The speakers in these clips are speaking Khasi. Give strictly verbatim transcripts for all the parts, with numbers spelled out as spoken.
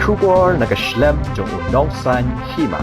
Khubor na ka shlem jong u nongsan hima.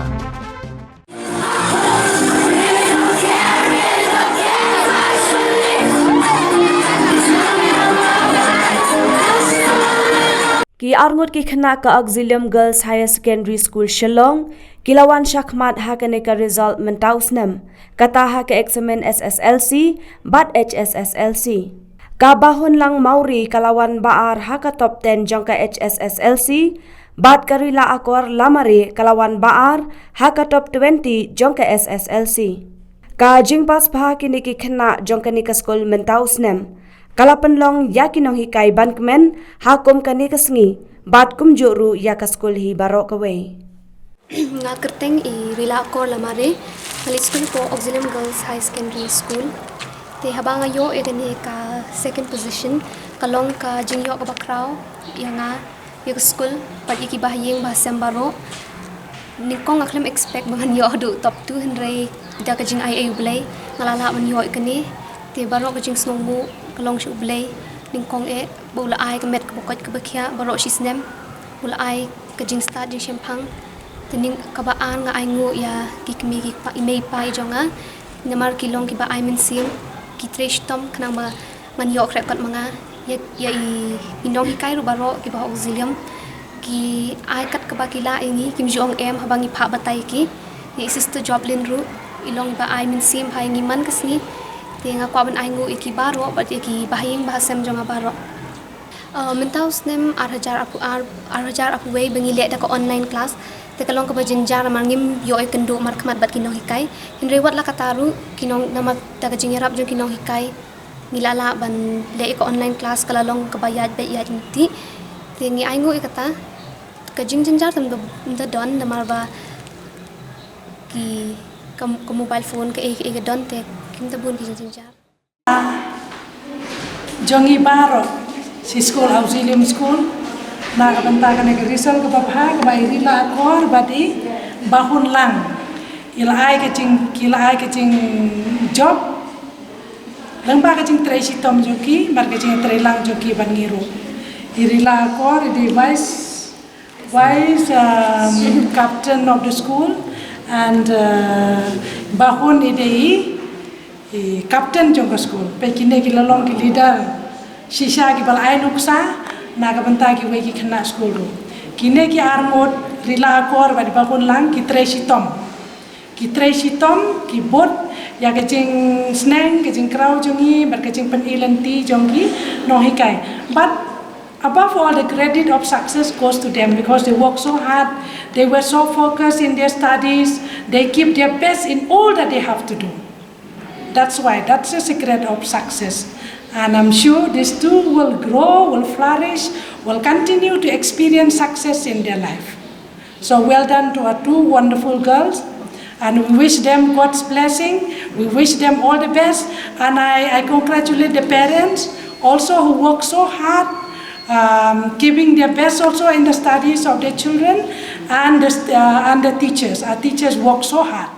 Ki arngut ki khynnah ka Auxilium Girls Higher Secondary School Shillong ki la wan shakhmat ha kane ka result mynta u snem, kata ha ka eksamin S S L C bad H S S L C. Ka Bahunlang Mawrie ka la wan ba ar ha ka top ten jong ka H S S L C, bad ka Rila Akor Lamare ka la wan ba ar ha ka top twenty jong ka S S L C. Ka jingpass bha kine ki khynnah jong kane ka skul mynta u snem ka la pynlong ïa ki nonghikai ban kmen ha kum kane ka sngi, bad kumjuh ruh ïa ka skul hi baroh kawei. Nga kyrteng i Rila Akor Lamare, nga leit skul ha Auxilium Girls High Secondary School. Te haba nga ïoh ïa kane ka second position, ka long ka jingïoh kaba khraw ïa nga, ïa ka skul bad ïa ki bahaïing bahasem baroh. Nyngkong nga khlem expect ba ngan ïoh haduh top two, hynrei da ka jingaiei U Blei nga la lah ban ïoh ïa kane. Te baroh ka jingsngewnguh ka long sha U Blei. Nyngkong eh ba u la ai ka met kaba koit kaba khiah baroh shi snem, u la ai ka jingstad jingshemphang. Te nyngkong kaba ar nga ainguh ïa ki kmie ki kpa, i mei i pa i jong nga, namar ki long kiba ai mynsiem, ki trei shitom khnang ba ngan ïoh khreh kot ma nga. Ïa, ïa i, i nonghikai ruh baroh kiba ha Auxilium ki ai kat kaba ki lah ïa ngi, kim ju ong em haba ngi phah batai ïa ki. Ïa i Sister Joplin ruh i long ba ai mynsiem bha ïa ngi man ka sngi. Te nga kwah ban ainguh ïa ki baroh bad ïa ki bahaïing bahasem jong nga baroh. Uh, mynta u snem ar hajar arphew ar, ar hajar arphew wei ba ngi leh da ka online class. Te ka long kaba jynjar namar ngim ïoh ïakynduh markhmat bad ki nonghikai. Hynrei wat la katta ruh ki nong, namar da ka jingïarap jong ki nonghikai ngi la lah ban leh ïa ka online class, ka la long kaba ïaid beit ïaid mih. Te ngi ainguh ïa kata, ka jingjynjar tam da, da don namar ba ki ka, ka mobile phone kaei kaei ka don, te kim da bun ki jingjynjar. Jong ngi baroh sha skul, Auxilium School, na ka bynta kane ka result kaba bha kaba i Rila Akor bad i Bahunlang. I la ai ka jing, ki la ai ka jingjop lyngba ka jingtrei shitom jong ki bad ka jingtrei lang jong ki bad ngi ruh. I Rila Akor i dei vice, vice, um, captain of the school, and, uh, Bahun i dei i, i captain jong ka school. Peit kine ki la long ki leader shisha kiba la ai nuksa na ka bynta kiwei ki khynnah skul ruh. Kine ki arngut Rila Akor bad i Bahunlang ki trei shitom. Ki trei shitom, ki bud ïa ka jingsneng, ka jingkraw jong ngi bad ka jingpyni lynti jong ki nonghikai. But above all, the credit of success goes to them because they work so hard, they were so focused in their studies, they keep their best in all that they have to do. That's why, that's the secret of success. And I'm sure these two will grow, will flourish, will continue to experience success in their life. So well done to our two wonderful girls, and we wish them God's blessing. We wish them all the best, and I, I congratulate the parents also who work so hard, um, giving their best also in the studies of their children, and the, uh, and the teachers. Our teachers work so hard.